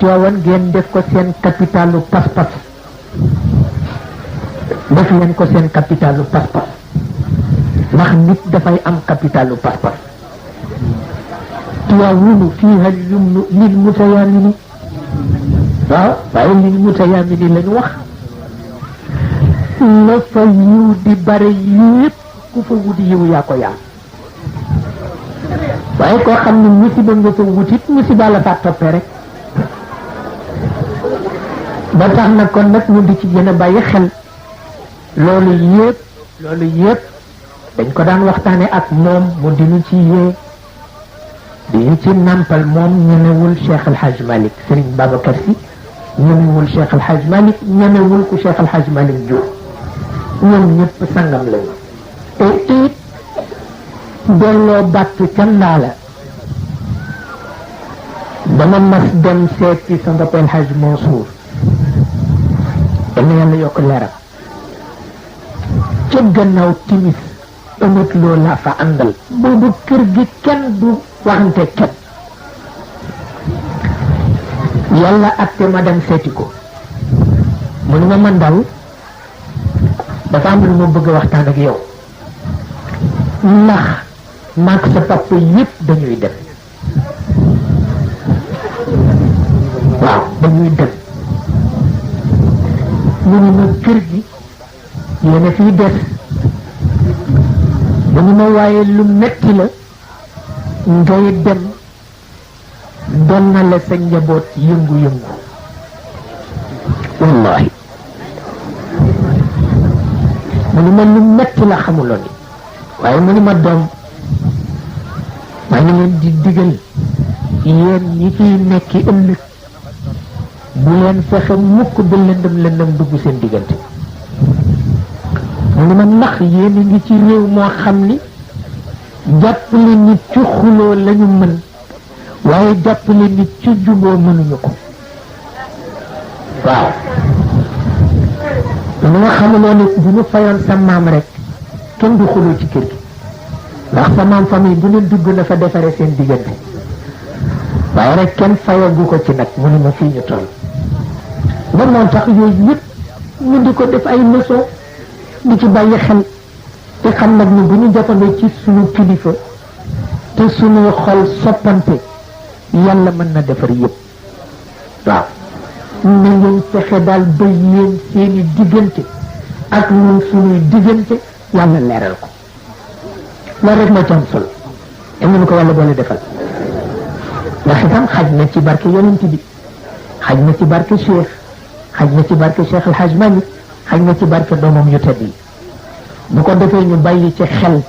Tiwaawan ngeen def ko seen capitalu pas-pas def leen ko seen capitalu pas-pas ndax nit dafay am capitalu pas-pas Tiwaawunu fiiha al-yumnu lil mutayaamini waaw waaye lil mutayaamini lañu wax la fa yiw di bare yépp ku fa wuti yiw yaa ko yaa waaye koo xam ne musiba nga fa wutit musiba la fa toppee rek ba tax na kon nag ñu di ci gën a bàyyi xel loolu yépp dañ ko daan waxtaane ak moom mu dinu ci yee di ñu ci nampal moom ñemewul Cheikh El Hadj Malick Serigne Babacar Sy ñemewul Cheikh El Hadj Malick ñemewul ku Cheikh El Hadj Malick jur ñoom ñëpp sangam lañu te it delloo bàtt ca ndaa la dama mas dem seet ci sa mbokk El Hadj Mansour dana yàlla yokk leeram ca gannaaw timis ëmat loo laa fa àndal boobu kër gi kenn du waxante kenn yàlla atte ma dem seeti ko mu ne ma man daal dafa am lu ma bëgg a waxtaan ak yow ndax maag sa papa yépp dañuy dem waaw dañuy dem mu ne ma kër gi yéen a fiy des mu ne ma waaye lu metti la ngay dem doon na la sa njaboot yëngu-yëngu wallahi mu ne ma lu metti la xamuloo ni waaye mu ne ma doom maa ngi leen di digal yéen ñi ciy nekki ëllëg bu leen fexe mukk ba lëndëm dugg seen diggante mu ne ma ndax yéen a ngi ci réew moo xam ni jàppale nit ci xuloo lañu mën waaye jàppale nit ci juboo mënuñu ko waaw mu ne ma xamuloo ni bu ñu fayoon sa maam rek kenn du xuloo ci kër gi ndax sa maam famille bu ne dugg na fa defaree seen diggante waaye rek kenn fayagu ko ci nag mu ne ma fii ñu toll ba moo tax yooyu yëpp ñu di ko def ay leçon di ci bàyyi xel te xam nag ni bu ñu jàppandoo ci suñu kilifa te suñuy xol soppante yàlla mën na defar yëpp waaw na ngeen fexe daal ba yéen seeni diggante ak ñun suñuy diggante yàlla leeral ko loolu rek moo ci am solo yal na ko yàlla boole defal ndax itam xaj na ci barke yonent bi xaj na ci barke Cheikh xaj na ci barke Cheikh El Hadj Malick xaj na ci barke doomam yu tedd yi bu ko defee ñu bàyyi ci xel